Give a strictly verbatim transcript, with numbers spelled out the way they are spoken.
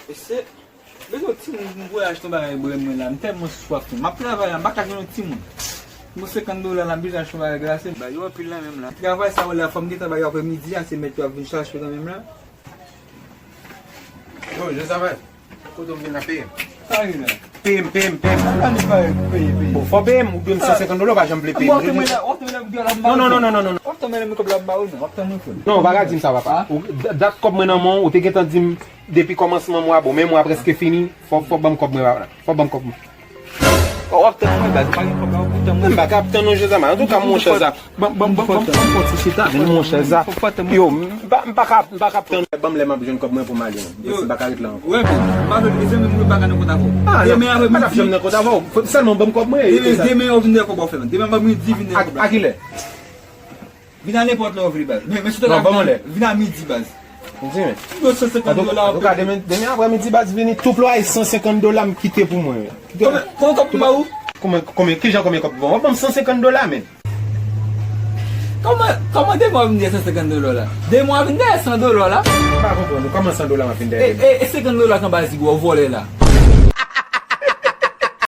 Mesye, bezwen yon timoun pou m voye achte yon bagay bwè mwen la. M tèlman swaf, m ap travay la, m pa ka jwenn yon timoun. Bon, senkant dola la, m bezwen achte yon bagay glase. Bagay yo anpil la menm la. Travay sa yo la, fò m gentan bay yo aprè midi a, se mèt yo ap vin chache kanmenm la. Yo, Jozafèt, kote w vin la peye m? Sa rive la. Peye m, peye m, peye m. Ann peye, peye, peye. Bon, fò w peye m, ou dwe m san senkant dola, ou pa janm vle peye m. Bon, w ap tann mwen la, w ap tann mwen la, m kòb la ba ou non. W ap tann mwen la, m kòb la ba ou non. W ap tann mwen. Non, w pa ka di m sa, papa. Ou, dat, dat kòb mwen nan men w, ou te gentan di m depi kòmansman mwa, bon, men mwa prèske fini, fò, fò ban m kòb mwen, papa. Fò ban m kòb mwen. W ap tann mwen, baz, ou pa gen kòb la, w ap tann mwen. M pa ka ap tann non, Jozama. Antouka, monchè Zaf. Ban, ban, ban, ban, ban m fè yon ti chita. Men monchè Zaf. Yo, m pa, m pa ka, m pa ka ap tann. Ban m lè m ap jwenn kòb mwen pou m ale, non. Yo, m pa ka ret la ankò. Wè, men, m pa vle, mezanmi, m pa ka nan kont avè w. Ah, non. Demen aprè midi. M pa t ap janm nan kont avè w. Sèlman ban m kòb mwen. Demen, demen, w vin dèyè kòb w ap fè, men. Demen aprè midi, vin dèyè kòb la. A ki lè? Vin a nenpòt lè w vle, baz. Men, men si w ta ka vin, vin a midi, baz. M di, men. M dwe san senkant dola. Antouka, demen, demen aprè midi, baz, vini, tout lwaye san senkant dola m kite pou mwen, men. Konbyen, konbyen kòb m ba ou? Konbyen, konbyen, kijan konbyen kòb m ba w? W ap ban m san senkant dola, men. Kòman, kòman demen w ap vin dèyè san senkant dola la? Demen w ap vin dèyè san dola la? M pa konprann ou. Kòman san dola m ap vin dèyè? E, e, e senkant dola k anba zig ou a, w vòlè la.